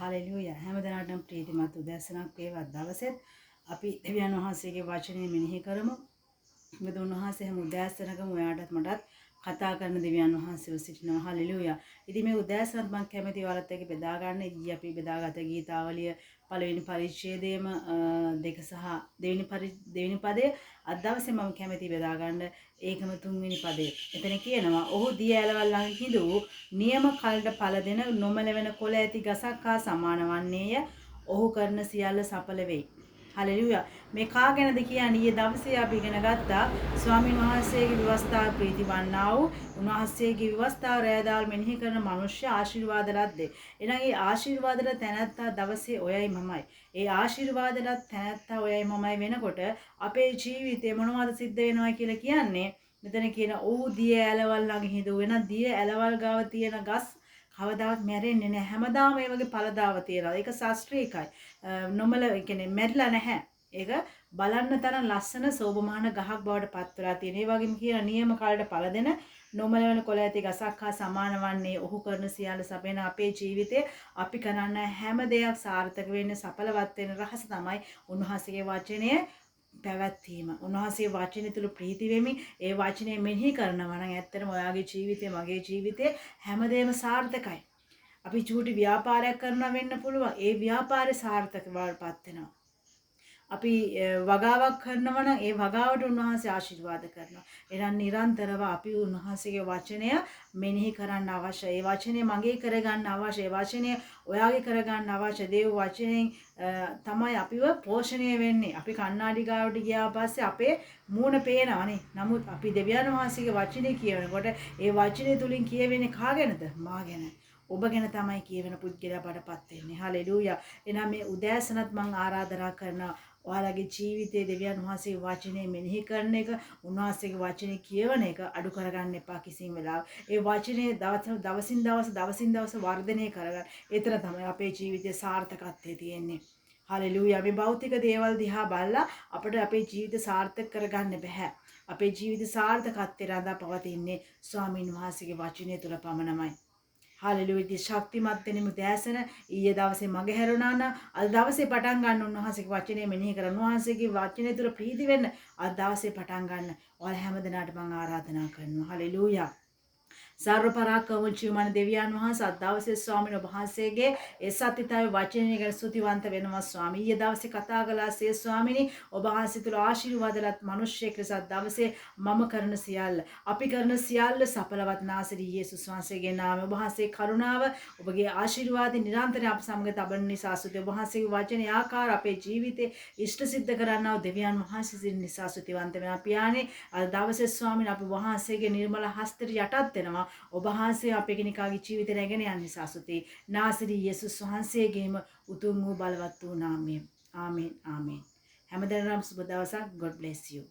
Hallelujah. හැම දිනකටම ප්‍රීතිමත් උදෑසනක් වේවා. දවසෙත් අපි දෙවියන් වහන්සේගේ වචනය මෙනෙහි කරමු. මොකද උන්වහන්සේ හැම උදෑසනකම ඔයාටත් මටත් කතා කරන දෙවියන් වහන්සේව සිටිනවා. හලෙලූයා. ඉතින් මේ උදෑසනත් මම කැමති ඔයාලත් එක්ක බෙදා ගන්න. ඊයේ අපි බෙදාගත්ත ගීතාවලිය පළවෙනි පරිච්ඡේදයේම 2 සහ දෙවෙනි පදය. අද දවසේ මම කැමති බෙදා ගන්න ඒකම තුන්වෙනි පදය. එතන කියනවා ඔහු දිය ඇලවල් ළඟ හිඳ වූ නියම කලට පළ දෙන නොමැලවෙන කොළ ඇති ගසක් හා සමාන වන්නේය. ඔහු කරන සියල්ල සඵල වෙයි. හලෙලූයා. මේ කා ගැනද කියන්නේ? ඊයේ දවසේ අපි ඉගෙන ගත්තා ස්වාමීන් වහන්සේගේ ව්‍යවස්ථාව ප්‍රීති වන්නා වූ උන්වහන්සේගේ ව්‍යවස්ථාව රැඳාල් මෙනෙහි කරන මනුෂ්‍ය ආශිර්වාද ලද්දේ. එහෙනම් ඒ ආශිර්වාද ලද තැනැත්තා දවසේ ඔයයි මමයි. ඒ ආශිර්වාද ලද තැනැත්තා ඔයයි මමයි වෙනකොට අපේ ජීවිතේ මොනවද සිද්ධ වෙනවා කියලා කියන්නේ? මෙතන කියන ඔහු දිය ඇලවල් ළඟ හිඳ වෙන දිය ඇලවල් ගාව තියෙන ගස් කවදාවත් මැරෙන්නේ නැහැ. හැමදාම ඒ වගේ පළදාව තියෙනවා. ඒක ශාස්ත්‍රීයකයි. නොමල ඒ කියන්නේ මැරිලා නැහැ. ඒක බලන්න තරම් ලස්සන සෝභමාන ගහක් බවට පත් වෙලා තියෙන. ඒ වගේම කියන නියම කාලයට පළ දෙන නොමල වෙන කොළ ඇති ගසක් හා සමාන වන්නේ ඔහු කරන සියල්ල සපයන. අපේ ජීවිතේ අපි කරන හැම දෙයක් සාර්ථක වෙන්න සඵලවත් වෙන රහස තමයි උන්වහන්සේගේ වචනය පැවැත්වීම. උන්වහන්සේ වචනය තුල ප්‍රීති වෙමින් ඒ වචනය මෙනෙහි කරනවා නම් ඇත්තටම ඔයාගේ ජීවිතේ මගේ ජීවිතේ හැමදේම සාර්ථකයි. අපි චූටි ව්‍යාපාරයක් කරනවා වෙන්න පුළුවන්. ඒ ව්‍යාපාරේ සාර්ථක බවට පත් වෙනවා. අපි වගාවක් කරනවා නම් ඒ වගාවට උන්වහන්සේ ආශිර්වාද කරනවා. එහෙනම් නිරන්තරව අපි උන්වහන්සේගේ වචනය මෙනෙහි කරන්න අවශ්‍යයි. ඒ වචනය මගේ කරගන්න අවශ්‍යයි. ඒ වචනය ඔයාගේ කරගන්න අවශ්‍යයි. දේව වචනයෙන් තමයි අපිව පෝෂණය වෙන්නේ. අපි කණ්ණාඩි ගාවට ගියා පස්සේ අපේ මූණ පේනවනේ. නමුත් අපි දෙවියන් වහන්සේගේ වචනේ කියනකොට ඒ වචනේ තුලින් කියවෙන්නේ කා ගැනද? මා ගැන. ඔබ ගැන තමයි කියවෙන පුද්ගලයා බඩපත් වෙන්නේ. හලෙලූයා. එහෙනම් මේ උදෑසනත් මං ආරාධනා කරනවා ඔයාලගේ ජීවිතයේ දෙවියන් වහන්සේගේ වචනේ මෙනෙහි කරන එක, උන්වහන්සේගේ වචනේ කියවන එක අඩු කරගන්න එපා කිසිම වෙලාවක. ඒ වචනේ දවසින් දවස වර්ධනය කරගන්න. ඒතර තමයි අපේ ජීවිතයේ සාර්ථකත්වය තියෙන්නේ. හලෙලූයා. මේ භෞතික දේවල් දිහා බලලා අපිට අපේ ජීවිත සාර්ථක කරගන්න බැහැ. අපේ ජීවිත සාර්ථකත්වය රඳා පවතින්නේ ස්වාමීන් වහන්සේගේ වචනය තුල පමණමයි. හලෙලූයා. ඉතින් ශක්තිමත් වෙන උදෑසන ඊයේ දවසේ මග හැරුණා නම් අද දවසේ පටන් ගන්න උන්වහන්සේගේ වචනය මෙනෙහි කරන්න. උන්වහන්සේගේ වචනය තුල ප්‍රීති වෙන්න අද දවසේ පටන් ගන්න. ඔයාලා හැම දිනකටම මම ආරාධනා කරනවා. හලෙලූයා. සර්ව පරාක්‍රම ජීවමාන දෙවියන් වහන්සේ අද දවසේ ස්වාමීන් වහන්සේගේ ඒ සත්‍යතාවයේ වචනය ගැන ස්තුතිවන්ත වෙනවා ස්වාමී. ඊයේ දවසේ කතා කළාසේ ස්වාමීනි ඔබ වහන්සේ තුළ ආශිර්වාද ලත් මිනිස්සෙක් ලෙස අද දවසේ මම කරන සියල්ල අපි කරන සියල්ල සඵලවත් නාසරී යේසුස් වහන්සේගේ නාමයෙන් ඔබ වහන්සේ කරුණාව ඔබගේ ආශිර්වාද නිරන්තරයෙන් අප සමග තබන නිසා ස්තුති. ඔබ වහන්සේගේ වචනේ ආකාර අපේ ජීවිතේ ඉෂ්ට සිද්ධ කරන්නා වූ දෙවියන් වහන්සේ සිටින නිසා ස්තුතිවන්ත වෙනවා. පියාණේ අද දවසේ ස්වාමීනි අපි වහන්සේගේ නිර්මල හස්තයට යටත් වෙනවා. ඔබ වහන්සේ අපේ කෙනෙකාගේ ජීවිතේ රැගෙන යන නිසා ස්තුතියි. නාසරී යේසුස් වහන්සේගේම උතුම් වූ බලවත් වූ නාමයෙන්. ආමේන් ආමේන්. හැමදෙනාටම සුබ දවසක්. God bless you.